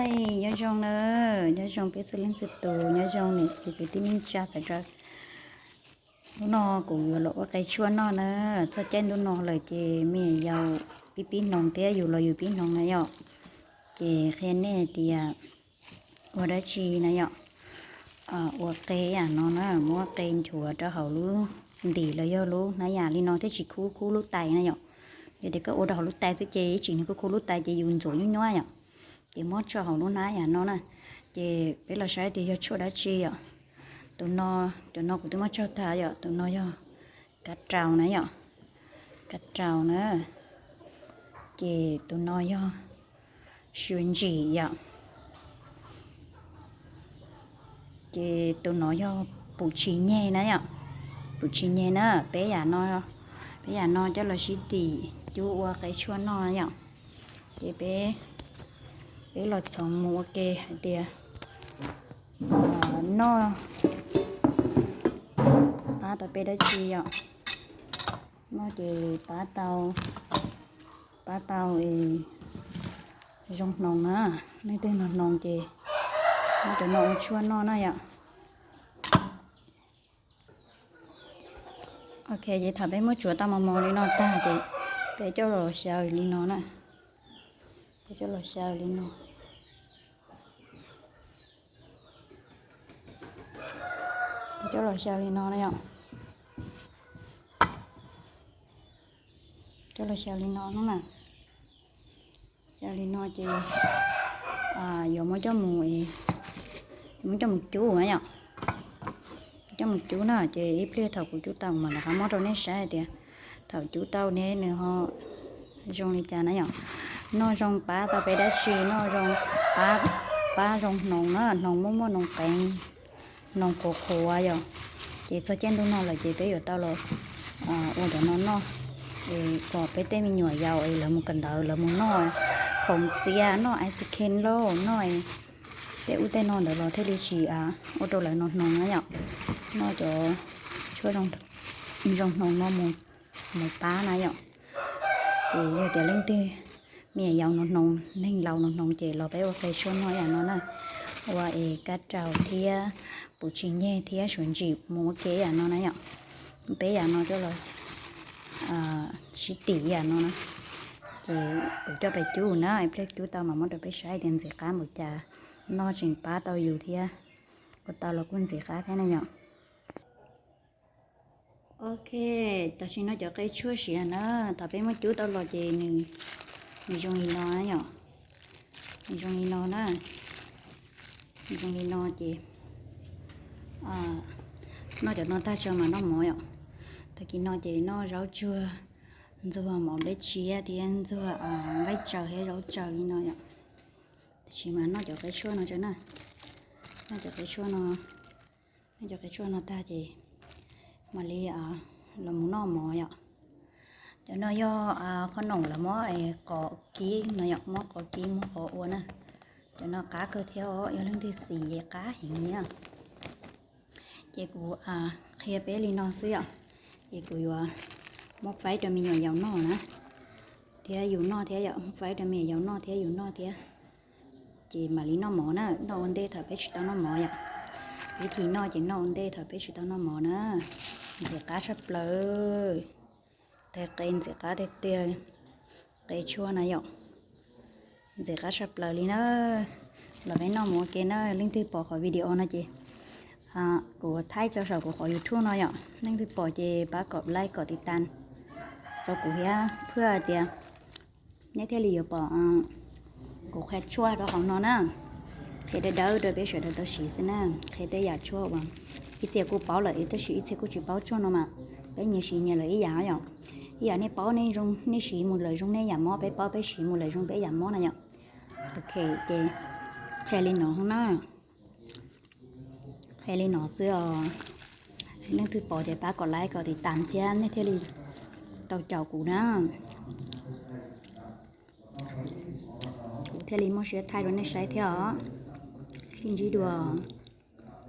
Nyob zoo na, nyob zoo peb txhua leej txhua tus, nyob zoo niam txiv kwv tij neej tsa sawv daws. Hnub no kuv yuav los ua qe tshuaj noj na. Txog caij ntuj no lawm ces me nyuam yaus pib pib hnoos thiab yus los yus pib hnoos na yom. Ces qhia nej hais tias ua dab tsi na yom. Ua qe yam no na, muab qe nchuav rau hauv lub ntim los yog lub hnab yam li no thiab tsis khub khub lub tais na yom. Yog tias koj ua rau hauv lub tais xwb ces ib tsam nws khub khub lub tais ces yus ntxuav nyuaj nyuaj yom. Ces muab tso hauv lub hnab yam no na. Ces peb los saib tias yog tshuaj dab tsi yom. Tus no, cov no kuv twb muab tso tag yom. Tus no yog kav raus na yom, kav raus na. Ces tus no yog suav ntsim yom. Ces tus no yog pum tshis nyeg na yom, pum tshis nyeg na. Peb yam no, peb yam no coj los sib tim cub ua qe tshuaj noj na yom. Ces peb, peb los txhoov mus ua ke hais tias noj pab tau peb dab tsi yom. Noj ces pab tau, pab tau zoo hnoos na. Leej twg hnoos hnoos ces muab cov no ua tshuaj noj na yom. Ok, ces thaum peb muab tsuav tau mos mos li no tag ces peb coj los xyaw li no na. Peb coj los xyaw li no. Coj los xyaw li no na yom. Coj los xyaw li no na. Xyaw li no ces yuav muab coj mus, muab coj mus cub na yom. Coj mus cub na ces ib pliag thaum kuv cub tau mas rov qab muab rau nej saib hais tias thaum cub tau ne nws ho zoo li cas na yom. Noj zoo pab tau peb dab tsi, noj zoo pab, pab zoo hnoos na, hnoos muaj muaj hnoos qees, hnoos qhuav qhuav yom. Ces txog caij ntuj no lawm ces peb yuav tau los ua cov no noj kom peb tej me nyuam yaus es lawv mus kawm ntawv lawv mus noj khoom txias, noj ice cream lauj, noj tej ub tej no ntawd los thiaj li tsis ua rau lawv hnoos hnoos na yom. Noj cov tshuaj zoo hnoos no mus pab na yom. Ces yog tias leej twg me nyuam yaus hnoos hnoos, neeg laus hnoos hnoos ces los peb ua qe tshuaj noj yam no na. Ua es kab raus thiab pum tshis nyeg thiab suav ntsim mus ua ke yam no na yom. Peb yam no coj los sib tim yam no na. Ces kuv coj pais cub na, ib pliag cub tau mas muab rau peb saib tias ntxim qab npaum cas, noj tseem pab tau yus thiab, ua tau los kuj ntxim qab thiab na yom. Ok, tam sim no cov qe tshuaj siav na, thaum peb muab cub tau los ces nws, nws zoo li no na yom. Nws zoo li no na. Nws zoo li no ces noj cov no tag tso mas noj mov yom. Tag kis no ces noj zaub tsuag, ntxuag mov nplej tsiab thiab ntxuag nqaij tsaws thiab zaub tsaws li no yom. Tab sis mas noj cov qe tshuaj no tso na. Noj cov qe tshuaj no, noj cov qe tshuaj no tag ces mam li los mus noj mov yom. Cov no yog qhob noom lawv muab qov kib no yom, muab qov kib muab qov ua na. Cov no qab kawg thiab os, yog leej twg xis ces qab heev li na. Ces kuv qhia peb li no xwb yom. Ces kuv yuav muab faib rau me nyuam yaus noj na, thiab yus noj thiab yom, muab faib rau me nyuam yaus noj thiab yus noj thiab. Ces mam li noj mov na, noj ua ntej thaum peb tsis tau noj mov yom. Ib thim noj ces noj ua ntej thaum peb tsis tau noj mov na. Ntxim qab tshaj plaws. Tais qe ntxim qab tiag tiag, qe tshuaj na yom. Ntxim qab tshaj plaws li na. Los peb noj mov ua ke na, leej twg pom qhov video no ces kuv thaij tso saum kuv qhov YouTube no yom, leej twg pom ces pab kom like kom tiv tas rau kuv thiab, phwj tias nej thiaj li yuav pom kuv qhia tshuaj rau hauv no na. Qhia dawb dawb rau peb sawv daws tau siv xwb na. Qhia tej yam tshuaj uas ib txhia kuj paub lawm tab sis ib txhia kuj tsis paub tshuaj no mas peb nyias siv nyias lawm ib yam yom. Ib yam nej paub nej zoo nej siv mus lawm zoo nej yam mob, peb paub peb siv mus lawm zoo peb yam mob na yom. Ok, ces qhia li no na. Qhia li no xwb os. Leej twg pom ces pab kom like kom tiv tas thiab nej thiaj li tau caum kuv na. Kuv thiaj li muaj siab thaij rau nej saib thiab os. Sib ntsib dua.